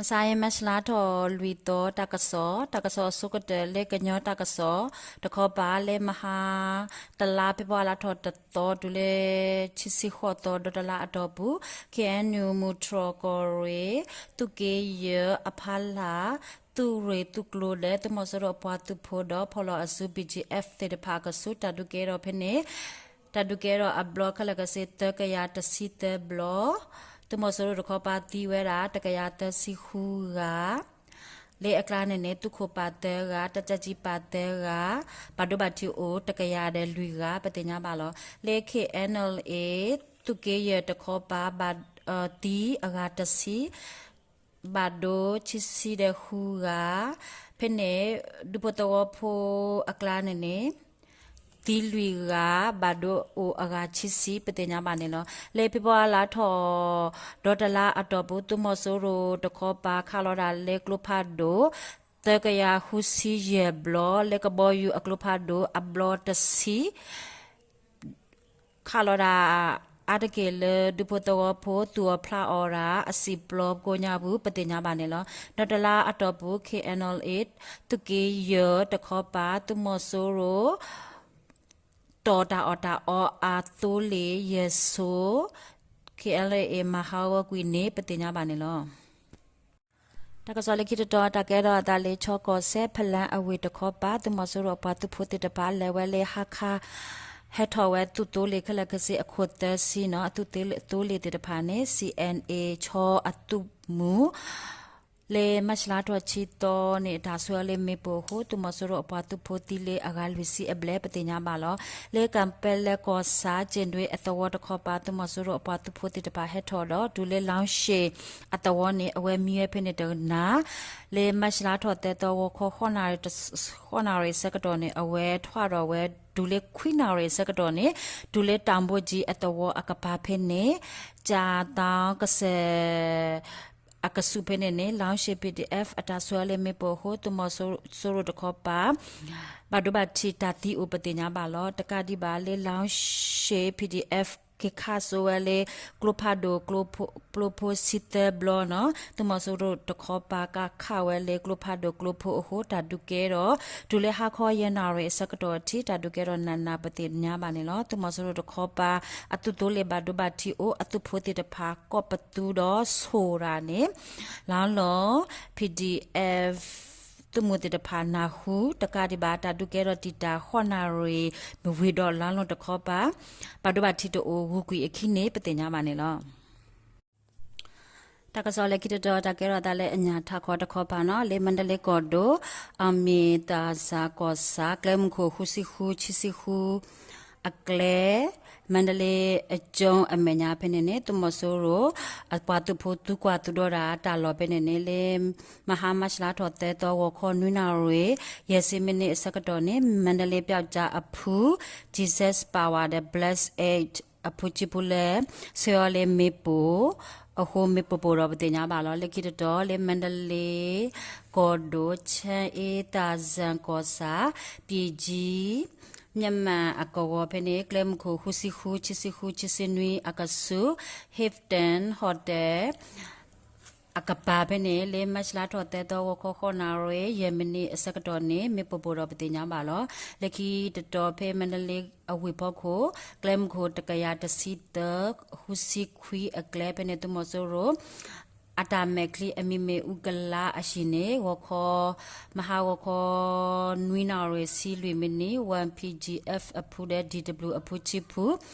မုၢ်ဆါအံၤ မၢ်ၡလါထီၣ်လွံၢ်သီ တၢ်ကစီၣ်, တၢ်ကစီၣ်အဆိကတၢၢ်လၢကညီတၢ်ကစီၣ်တခီပၤ လၢမဟါတလါ ဖ့ၤဘြူၤအါလါထီၣ်တသီ တုၤလၢ ခံဆံဃိးသီ ဒီတလါအတီၢ်ပူၤ ခ့ၣ်အဲၣ်ယူၣ် မုၢ်တြီၢ်ကီၢ်ရ့ၣ် သုးက့ယဲၢ်အဖီလာ် သုးရ့ၣ်သုးကျိၤဒီး သုးမီၤစိရိၤအပှၤသုးဖိဒီး ဖီလီၤအစု BGF သ့ၣ်တဖၣ်အကဆူး တၢ်ဒုးကဲထီၣ်ဖဲန့ၣ် တၢ်ဒုးကဲထီၣ်အဘျီခဲလၢာ်ခဲဆ့ သၢကယၤတဆံသၢဘျီ, သုးမီၤစိရိၤတခီပၤသံဝဲဒၣ် တကယၤသၢဆံဃုဂၤ, လၢအကျါန့ၣ်န့ၣ် သုးခိၣ်ပာ်သၢဂၤ, တပ်ကြပ်ကြီးပာ်သၢဂၤ, ဘၣ်ဒိဘၣ်ထံးအိၣ် တကယၤဒီးလွံၢ်ဂၤ ပသ့ၣ်ညါဘၣ်လီၤ. လၢ ခ့ၣ်အဲၣ်ယူၣ် သုးက့ယဲၢ်တခီပၤ ဘၣ်သံအဂၤတဆံ ဘၣ်ဒိဆံဆံဒီးဃုဂၤ, ဖဲန့ၣ် ဒူဖိသဝီဖိအကျါန့ၣ်န့ၣ် သံလွံၢ်ဂၤ, ဘၣ်ဒိအိၣ်အဂၤဆံဆံ ပသ့ၣ်ညါဘၣ်န့ၣ်လီၤ. လၢဖ့ၤဘြူၤအါလါထီၣ် ဒီတလါအတီၢ်ပူၤ သုးမီၤစိရိၤတခီပၤ ခးလီၤဒၣ်လၢကျိဖးဒိၣ် သၢကယၤဃုဆံယဲၢ်ဘျီ, လၢကဘီယူၤအကျိဖးဒိၣ်အဘျီတဆံ ခးလီၤဒၣ် အါတက့ၢ်လၢဒူဖိသဝီဖိ သူၣ်အီၣ်ဖျးအီၣ်ဒၣ် အစံာ်ပျီကိးညါပူၤ ပသ့ၣ်ညါဘၣ်န့ၣ်လီၤ. ဒီတလါအတီၢ်ပူၤ ခ့ၣ်အဲၣ်ယူၣ် သုးက့ယဲၢ်တခီပၤ သုးမီၤစိရိၤ တီၢ်တၢ်အီၣ်တၢ်အီအသိလ့ၣ်ယဲၢ်ဆိ ခ့ၣ်အဲၣ်ယူၣ် မၤဟးဂီၤကွံာ်န့ၣ် ပသ့ၣ်ညါဘၣ်န့ၣ်လီၤ. တၢ်ကစီၣ်လၢခံတတီၤ တၢ်ကဲထီၣ်အသးလၢ ခၠီကီၢ်စဲၣ် ဖလၢအဝ့ၢ်တခီပၤ သုးမီၤစိရိၤအပှၤသုးဖိသ့ၣ်တဖၣ် လဲၤဝဲလၢဟါခါ ဟဲထီၣ်ဝဲသုးသိလ့ၣ်ခဲလၢာ်ခဲဆ့အခိၣ်သၢဆံနီၤ, အသုးသိလ့ၣ်သ့ၣ်တဖၣ်န့ၣ် CNA ခၠီအသုးမုၢ် လၢမၢ်ၡလါထီၣ်ဆံသီန့ၣ် တၢ်ဆှၢလၢမ့ၣ်ပိၢ်အဃိ သုးမီၤစိရိၤအပှၤသုးဖိသံလၢအဂၤလွံၢ်ဆံအဘျဲၣ် ပသ့ၣ်ညါဘၣ်လီၤ. လၢကၣ်ပဲလဲကီၢ်ဆၣ် ကၠ့ၣ်နွ့အသဝီတခီပၤ သုးမီၤစိရိၤအပှၤသုးဖိသ့ၣ်တဖၣ်ဟဲထီၣ်ဒီး တုၤလၢ လီရှ့ၣ် အသဝီန့ၣ် အဝဲမံဝဲဖဲန့ၣ်တနၤ, လၢမၢ်ၡလါထီၣ်သၢသီ ဂီၤခီ ဃိးနၣ်ရံၣ်အဆၢကတီၢ်န့ၣ် အဝဲထွးဒီးဝဲ တုၤလၢခွံနၣ်ရံၣ်အဆၢကတီၢ်န့ၣ် တုၤလၢတၢ်ဘိကၠံအသဝီအကပၤဖဲန့ၣ် ကၠၣ်သီကစၢၢ် အကဆူးဖဲန့ၣ်န့ၣ် လီရှ့ၣ် PDF အတၢ်ဆှၢလၢမ့ၣ်ပိၢ်အဃိ သုးမီၤစိရိၤတခီပၤ ဘၣ်ဒိဘၣ်ထံးတၢ်သံအိၣ် ပသ့ၣ်ညါဘၣ်လီၤ. တကးဒံးဘၣ်လၢ လီရှ့ၣ် PDF က့ၤခးစိဝဲလၢ ကျိဖးဒိၣ် ကျိဖိဆံသၢဘျီနီၤ, သုးမီၤစိရိၤတခီပၤကခးဝဲလၢကျိဖးဒိၣ်ကျိဖိအဃိ တၢ်ဒုးကဲထီၣ် တုၤလၢဟါခီယဲၢ်နၣ်ရံၣ်အဆၢကတီၢ်ထံး တၢ်ဒုးကဲထီၣ်နးနး ပသ့ၣ်ညါဘၣ်န့ၣ်လီၤ. သုးမီၤစိရိၤတခီပၤ အသုးသိလ့ၣ်ဘၣ်ဒိဘၣ်ထံးအိၣ် အသုးဖိသ့ၣ်တဖၣ် ကိးပသူဒီးဆိၣ်တၢ်န့ၣ် လီၤလီၤ PDF သုးမုၢ်သ့ၣ်တဖၣ်နၢ်ဟူ တကးဒံးဘၣ် တၢ်ဒုးကဲထီၣ်တံာ်တာ် ဃိးနၣ်ရံၣ်မ့ၢ်ဝံၤဒီး လီၤလီၤတခီပၤ ဘၣ်ဒိဘၣ်ထံးတအိၣ် ဂုၤကွံာ်အခံန့ၣ် ပသ့ၣ်ညါဘၣ်န့ၣ်လီၤ. တၢ်ကစီၣ်လၢခံတတီၤ တၢ်ကဲထီၣ်သးလၢအညၣ်ထးခီတခီပၤနီၤ, လၢမါဒလ့ကီၢ်ဒိၣ် အမ့ၢ်သၣ်စၢ်ကီၢ်ဆၣ် ကျဲမုၢ်ခိၣ်ဃုဆံဃု ဆံဆံဃု အကျဲ မါဒလ့အကၠိအမဲာ်ညါဖဲန့ၣ်န့ၣ် သုးမီၤစိရိၤ အပှၤသုးဖိသူကွၢ်သူဒီးဒၣ်တၢ်လီၢ်ဖဲန့ၣ်န့ၣ် လၢမဟါမၢ်ၡလါထီၣ်သၢသီ ဂီၤခီနွံနၣ်ရံၣ် ယဲၢ်ဆံမံးနံးအဆၢကတီၢ်န့ၣ် မါဒလ့ပျောက်ကျားအဖု Jesus Power ဒီး Blessed Eight အဖုဆံဖုလၢ ဆှၢအီၤလၢမ့ၣ်ပိၢ်အဃိ မ့ၣ်ပိၢ်ပိၢ်ဒီး ပသ့ၣ်ညါဘၣ်လီၤ. လၢခံတတီၤ လၢမါဒလ့ကီၢ်ဒိၣ် ချမ်းအေးသာဇံကီၢ်ဆၣ် ပြည်ကြီး မျက်မှန် အကဝီၤဖဲန့ၣ် ကျဲမုၢ်ခိၣ်ဃုဆံဃု ဆံဆံဃု ဆံဆံနွံ အကဆူး Hilton Hotel အကပၤဖဲန့ၣ် လၢမၢ်ၡလါထီၣ်သၢသီ ဂီၤခီဃိးနၣ်ရံၣ် ယဲၢ်မံးနံးအဆၢကတီၢ်န့ၣ် မ့ၣ်ပိၢ်ပိၢ်ဒီး ပသ့ၣ်ညါဘၣ်လီၤ. လၢခံတတီၤ ဖဲမါဒလ့အဝ့ၢ်ဖီခိၣ် ကျဲမုၢ်ခိၣ်တကယၤတဆံသၢ ဃုဆံခွံအကျဲဖဲန့ၣ် သုးမီၤစိရိၤ အတၢ်မဲာ်ချံအမံၤမ့ၢ် အူကလါအဟံၣ်န့ၣ် ဂီၤခီ မဟါဂီၤခီ နွံနၣ်ရံၣ်ဆံလွံၢ်မံးနံး one PGF အဖုဒီး DW အဖုဆံဖု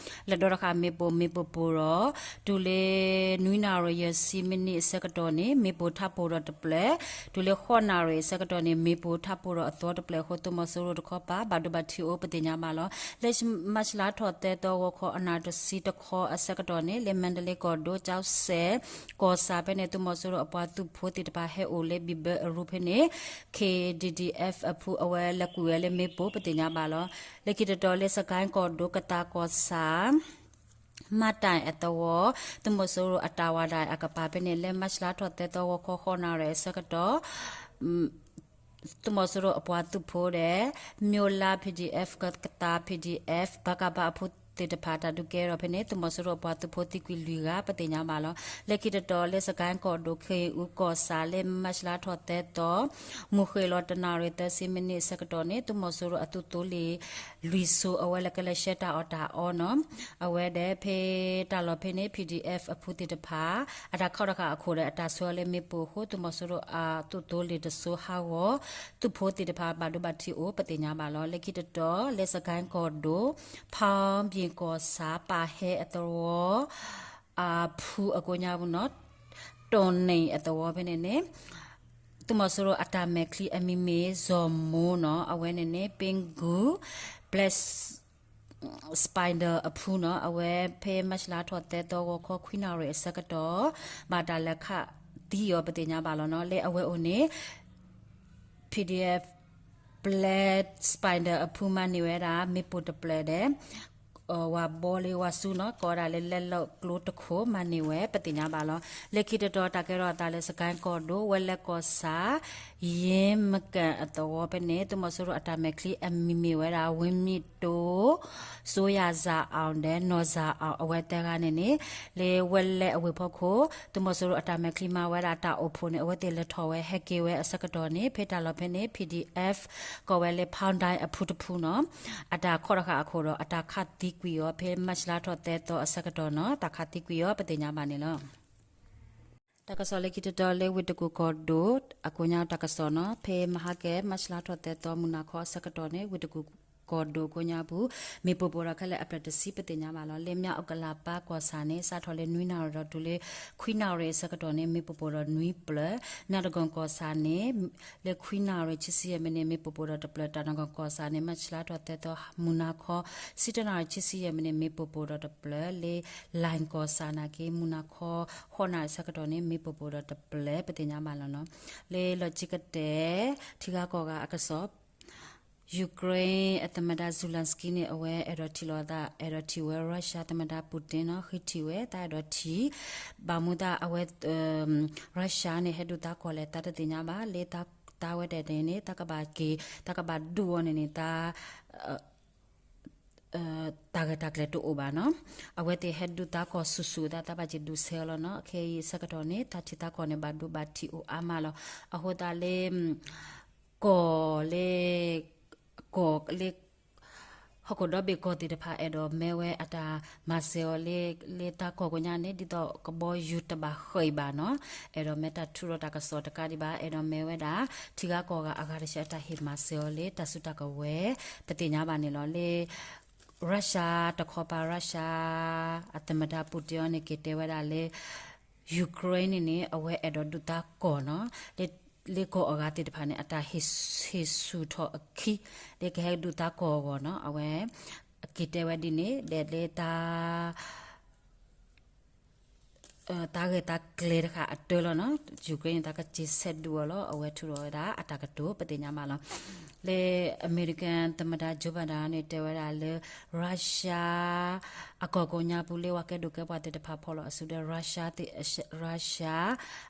လဲၤဒိးတဃာ်မ့ၣ်ပိၢ် မ့ၣ်ပိၢ်ပိၢ်ဒီး တုၤလၢနွံနၣ်ရံၣ်ယဲၢ်ဆံမံးနံးအဆၢကတီၢ်န့ၣ် မ့ၣ်ပိၢ်ထးပိၢ်ဒီးတပျဲၢ်, တုၤလၢဃိးနၣ်ရံၣ်အဆၢကတီၢ်န့ၣ် မ့ၣ်ပိၢ်ထးပိၢ်ဒီးအသီတပျဲၢ်အဃိ သုးမီၤစိရိၤတခီပၤ ဘၣ်ဒိဘၣ်ထံးအိၣ် ပသ့ၣ်ညါဘၣ်လီၤ. လၢမၢ်ၡလါထီၣ်သၢသီ ဂီၤခီအနၣ်တဆံတခီအဆၢကတီၢ်န့ၣ် လၢမါဒလ့ကီၢ်ဒိၣ် ကၠီစဲၣ် ကီၢ်ဆၣ်ဖဲန့ၣ် သုးမီၤစိရိၤအပှၤသုးဖိသ့ၣ်တဖၣ်ဟဲအိၣ်လၢ ဘံၣ်ဘၢအရူဖဲန့ၣ် KDDF အဖုအဝဲလဲၤကွံာ်ဝဲလၢမ့ၣ်ပိၢ် ပသ့ၣ်ညါဘၣ်လီၤ. လၢခံတတီၤလၢ စကဲၣ်ကီၢ်ဒိၣ် ကသးကီၢ်ဆၣ် မၢ်တၢ်အသဝီ သုးမီၤစိရိၤအတၢ်ဝၤဒၣ်အကပၤဖဲန့ၣ် လၢမၢ်ၡလါထီၣ်သၢသီ ဂီၤခီဃိးနၣ်ရံၣ်အဆၢကတီၢ် သုးမီၤစိရိၤအပှၤသုးဖိဒီး မျိုးလါ PDF ကသး PDF ပကဖ အဖု သုးမီၤစိရိၤအသုးဖိသ့ၣ်တဖၣ် တၢ်ဒုးကဲထီၣ်ဖဲန့ၣ် သုးမီၤစိရိၤအပှၤသုးဖိသံကွံာ်လွံၢ်ဂၤ ပသ့ၣ်ညါဘၣ်လီၤ. လၢခံတတီၤ လၢစကဲၣ်ကီၢ်ဒိၣ် ခ့ၣ်အူကီၢ်ဆၣ် လၢမၢ်ၡလါထီၣ်သၢသီ မုၢ်ဃ့ၢ်လီၤတနၣ်ရံၣ်သၢဆံမံးနံးအဆၢကတီၢ်န့ၣ် သုးမီၤစိရိၤအသုးသိလ့ၣ်လွံၢ်စိၤ အဝဲလဲၤကလဲၤဆှၢတၢ်အီၣ်တၢ်အီနီၤ, အဝဲဒၣ်ဖဲတၢ်လီၢ်ဖဲန့ၣ် ပီၣ်ဒံၣ်အဲၣ်ဖ် အဖုသ့ၣ်တဖၣ် အတၢ်ခီၣ်တဃာ်အခိၣ်ဒီး အတၢ်ဆှၢအီၤလၢမ့ၣ်ပိၢ်အဃိ သုးမီၤစိရိၤအသုးသိလ့ၣ်တစိၤဟးဂီၤ သုးဖိသ့ၣ်တဖၣ် ဘၣ်ဒိဘၣ်ထံးအိၣ် ပသ့ၣ်ညါဘၣ်လီၤ. လၢခံတတီၤ လၢစကဲၣ်ကီၢ်ဒိၣ် ဖီဘ့ၣ်ကီၢ်ဆၣ် ပာ်ဟဲအသဝီ အဖုအကိးညါပူၤနီၤ, တိၢ်န့ၣ်အသဝီဖဲန့ၣ်န့ၣ် သုးမီၤစိရိၤအတၢ်မဲာ်ချံအမံၤမ့ၢ် စီၤမိၤနီၤ, အဝဲန့ၣ်န့ၣ် ပ့ၣ်ဂူၣ် Black Spider အဖုနီၤ, အဝဲဖဲမၢ်ၡလါထီၣ်သၢသီ ဂီၤခီခွံနၣ်ရံၣ်အဆၢကတီၢ် ဘၣ်တၢ်လဲၤခးသံအီၤ ပသ့ၣ်ညါဘၣ်လီၤနီၤ. လၢအဝဲအိၣ်န့ၣ် ပီၣ်ဒံၣ်အဲၣ်ဖ် Black Spider အဖုမၤန့ၢ်ဝဲဒၣ် မ့ၣ်ပိၢ်တဖျၢၣ်ဒီး ဝၤဘီလ့ဝၤဆူနီၤ, ကိးဝဲဒၣ်လၢလဲလိာ်ကျိတခိၣ် မၤန့ၢ်ဝဲ ပသ့ၣ်ညါဘၣ်လီၤ. လၢခံတတီၤ တၢ်ကဲထီၣ်အသးလၢစကဲၣ်ကီၢ်ဒိၣ် ဝဲလဲၣ်ကီၢ်ဆၣ် ယ့မကၣ်အသဝီဖဲန့ၣ် သုးမီၤစိရိၤအတၢ်မဲာ်ချံအမံၤမ့ၢ်ဝဲဒၣ် ဝ့မံတိ စိယၤစၤအီၣ်ဒီး နီၢ်စၤအီၣ် အဝဲသၢဂၤန့ၣ်န့ၣ် လၢဝဲလဲၣ်အဝ့ၢ်ဖီခိၣ် သုးမီၤစိရိၤအတၢ်မဲာ်ချံမၤဝဲဒၣ်တၢ်အိၣ်ဖှိၣ်န့ၣ် အဝဲသ့ၣ်လဲၤထီၣ်ဝဲဟဲက့ၤဝဲအဆၢကတီၢ်န့ၣ် ဖဲတၢ်လီၢ်ဖဲန့ၣ် ပီၣ်ဒံၣ်အဲၣ်ဖ် ကိးဝဲလၢ ဖီဒဲၣ်အဖုတဖုနီၤ, အတၢ်ခီၣ်တဃာ်အခိၣ်ဒီး အတၢ်ခးသံကွံာ်အီၤ ဖဲမၢ်ၡလါထီၣ်သၢသီအဆၢကတီၢ်နီၤ, တၢ်ခးသံကွံာ်အီၤ ပသ့ၣ်ညါဘၣ်န့ၣ်လီၤ. တၢ်ကစီၣ်လၢခံတတီၤလၢဝ့ၢ်တကူၣ်ကီၢ်ဒိၣ် အကိးညါတၢ်ကစီၣ်နီၤ, ဖဲမဟါကဲမၢ်ၡလါထီၣ်သၢသီ မုၢ်နၤခီအဆၢကတီၢ်န့ၣ် ဝ့ၢ်တကူၣ်ကီၢ်ဒိၣ်အကိးညါပူၤ မ့ၣ်ပိၢ်ပိၢ်ဒီးခဲလၢာ်အဖျၢၣ်တဆံ ပသ့ၣ်ညါဘၣ်လီၤ. လၢမၠၣ်အူကလၤပၢ်ကီၢ်ဆၣ်န့ၣ် စးထီၣ်လၢနွံနၣ်ရံၣ်ဒီးတုၤလၢ ခွံနၣ်ရံၣ်အဆၢကတီၢ်န့ၣ် မ့ၣ်ပိၢ်ပိၢ်ဒီးနွံဖျၢၣ်, မၠၣ်တကီၢ်ကီၢ်ဆၣ်န့ၣ် လၢခွံနၣ်ရံၣ်ခံဆံယဲၢ်မံးနံး မ့ၣ်ပိၢ်ပိၢ်ဒီးတဖျၢၣ်, တၢ်နကီၢ်ကီၢ်ဆၣ်န့ၣ် မၢ်ၡလါထီၣ်သၢသီ မုၢ်နၤခီ ဆံတၢနၣ်ရံၣ်ခံဆံယဲၢ်မံးနံး မ့ၣ်ပိၢ်ပိၢ်ဒီးတဖျၢၣ်, လၢလၣ်ကီၢ်ဆၣ်နာ်က့ မုၢ်နၤခီ ဃိးနၣ်ရံၣ်အဆၢကတီၢ်န့ၣ် မ့ၣ်ပိၢ်ပိၢ်ဒီးတဖျၢၣ် ပသ့ၣ်ညါဘၣ်လီၤနီၤ. လၢလီၢ်ခံကတၢၢ် ထံဂၤကီၢ်ဂၤအကစီၣ် ယူၤခရ့ၣ်အသမ္မတ Zelenskyy န့ၣ် အဝဲအဲၣ်ဒိးထံၣ်လိာ်သး အဲၣ်ဒိးထံၣ်ဝဲ Russia သမ္မတ Putin နီၤ, ဃ့ထံၣ်ဝဲ တၢ်အဲၣ်ဒိးထံၣ် ဘၣ်မူသးအဝဲ Russia န့ၣ် ဟဲဒုးသါကီၢ်လဲၣ် တၢ်တသ့ၣ်ညါဘၣ်, လၢတၢ်ဝဲဒၣ်န့ၣ် တၢ်ကဘၣ်က့ၤ တၢ်ကဘၣ်ဒုးအီၤန့ၣ်န့ၣ် တၢ် တၢ်ဂ့ၢ်တၢ်ကျိၤတအိၣ်ဘၣ်နီၤ, အဝဲသ့ၣ်ဟဲဒုးသါကီၢ်ဆူၣ်ဆူၣ်သး တၢ်ဘၣ်က့ၤဒုးဆဲးအီၤလီၤနီၤ, ခဲအံၤအဆၢကတီၢ်န့ၣ် တၢ်ထံၣ်သါကီၢ်န့ၣ် ဘၣ်ဒိဘၣ်ထံးအိၣ်အါမးလီၤ, အဃိသတးလၢ ကီၢ်လၢ ကီၢ်လၢ ဟီၣ်ခိၣ်ဒီဘ့ၣ်ကီၢ်သ့ၣ်တဖၣ် အဲၣ်ဒိးမၢဝဲအတၢ်မၤစၢၤအီၤလၢ လၢတၢ်ကီၢ်ကိးညါန့ၣ် ဒ်သိးကဘီယူၤတဘၣ်ဃၢၤအံၤဘၣ်နီၤ, အဲၣ်ဒိးမၢတၢ်ထုးထီၣ်တၢ်ကစီၣ်တကးဒံးဘၣ်, အဲၣ်ဒိးမၢဝဲဒၣ် ထံဂၤကီၢ်ဂၤအဂၤတဆၢ အတၢ်ဟ့ၣ်မၤစၢၤအီၤလၢတၢ်စုတၢ်ကဝဲၤ ပသ့ၣ်ညါဘၣ်န့ၣ်လီၤ. လၢ Russia တခီပၤ Russia အသမ္မတ Putin အီၤန့ၣ် က့ၤတဲဝဲဒၣ်လၢ ယူၤခရ့ၣ်န့ၣ်န့ၣ် အဝဲအဲၣ်ဒိးဒုးသါကီၢ်နီၤ, လၢ လၢကီၢ်အဂၤသ့ၣ်တဖၣ်န့ၣ် အတၢ်ဟ့ၣ်ဆူၣ်ထီၣ်အခံ လၢကဟဲဒုးသါကီၢ်အဂီၢ်နီၤ, အဝဲ က့ၤတဲဝဲဒ်န့ၣ် ဒီးလၢတၢ် တၢ်ဂ့ၢ်တၢ်ကျိၤတဃာ်အတၢ်လီၤနီၤ, ယူၤခရ့ၣ်န့ၣ် တၢ်ကစ့ဆဲးဒုးအီၤလီၤ, အဝဲထုးထီၣ်ဝဲဒၣ်အတၢ်ကတိၤ ပသ့ၣ်ညါဘၣ်လီၤ. လၢအမဲရကၤသမ္မတ Joe Biden န့ၣ် တဲဝဲဒၣ်လၢ Russia အကီၢ်ကိးညါပူၤလၢ ပှၤကဲဒိၣ်ကဲပှၢ်သ့ၣ်တဖၣ်ဖီၣ်လီၤအစုဒီး Russia သ့ၣ် Russia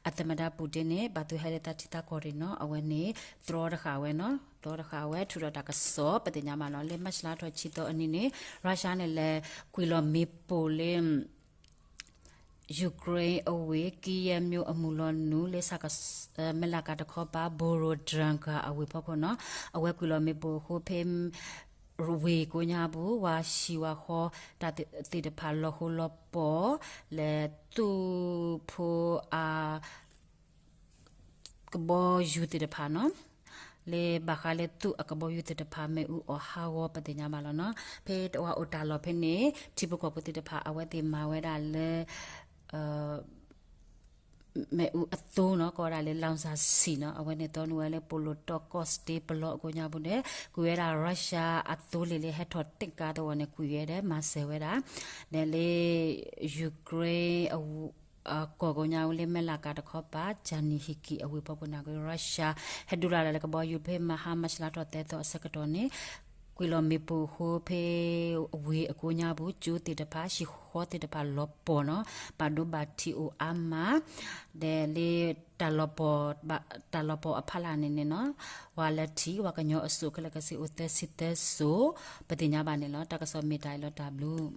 အသမ္မတ Putin န့ၣ် ဘၣ်သူးဟဲလၢတၢ်ထံၣ်သါကီၢ်ရ့ၣ်နီၤ, အဝဲန့ၣ် တြီတဃာ်ဝဲနီၤ, တြီတဃာ်ဝဲ ထုးထီၣ်တၢ်ကစီၣ် ပသ့ၣ်ညါဘၣ်လီၤ. လၢမၢ်ၡလါထီၣ်ဆံသီအနံၤန့ၣ် Russia န့ၣ် လဲၤကွံာ်လီၤမ့ၣ်ပိၢ်လၢ ယူၤခရ့ၣ်အဝ့ၢ် ကံယဲၢ်မၠိၣ်အမုၢ်လီၤနုာ်လၢ မဲၢ်လးကၤတခီပၤ Borodyanka အဝ့ၢ်ဖီခိၣ်နီၤ, အဝဲကွံာ်လီၤမ့ၣ်ပိၢ်အဃိ ဖဲ ဝ့ၢ်ကိးညါပူၤ ပှၤဟံၣ်ဝၤဃီ တၢ်သ့ၣ်တဖၣ်လီၤဃိလီၤပှီၢ် လၢသုးဖိအ ကဘီယူၤသ့ၣ်တဖၣ်နီၤ, လၢဘၣ်ဃးလၢသုးအကဘီယူၤသ့ၣ်တဖၣ် မ့ၣ်အူအီၣ်ဟးဂီၤ ပသ့ၣ်ညါဘၣ်လီၤနီၤ. ဖဲတဝၤအိၣ်တၢ်လီၢ်ဖဲန့ၣ် ထံဖိကီၢ်ဖိသ့ၣ်တဖၣ် အဝဲသ့ၣ်မၤဝဲဒၣ်လၢ မ့ၣ်အူအသိနီၤ, ကိးဝဲဒၣ်လၢ လောင်စာဆီ နီၤ, အဝဲန့ၣ်သီနုာ်ဝဲလၢ ပိၣ်လိာ်တီၢ်ကီၢ်စတ့ပလီၢ်အကိးညါပူၤဒီး ကွံာ်ဝဲဒၣ် Russia အသိလ့ၣ်လၢဟဲထီၣ်တ့ၢ်ကါသဝီန့ၣ် ကွံာ်ဝဲဒီး မၤစၢၤဝဲဒၣ် ဒီးလၢ ယူၤခရ့ၣ် အကီၢ်ကိးညါဝဲလၢ မဲၢ်လးကၤတခီပၤ Chernihiv အဝ့ၢ်ဖီခိၣ်န့ၣ် Russia ဟဲဒုးလီၤလၢကဘီယူၤ ဖဲမဟါမၢ်ၡလါထီၣ်သၢသီအဆၢကတီၢ်န့ၣ် ကွံာ်လီၤမ့ၣ်ပိၢ်အဃိ ဖဲဝ့ၢ်အကိးညါပူၤ ကၠိသ့ၣ်တဖၣ် ဟံၣ်ဃီသ့ၣ်တဖၣ်လီၤပှီၢ်နီၤ, ဘၣ်ဒိဘၣ်ထံးအိၣ်အါမး, ဒီးလၢ တၢ်လီၤပီၢ်အဖီလာ်န့ၣ်န့ၣ်လီၤ. ပှၤလၢထံၣ် ပှၤကညီအစိၤခဲလၢာ်ခဲဆ့အိၣ်သၢဆံသၢစိၤ ပသ့ၣ်ညါဘၣ်န့ၣ်လီၤ. တၢ်ကစီၣ်မ့ၢ်တၢ်အံၤလီၤ. တၢ်ဘျုး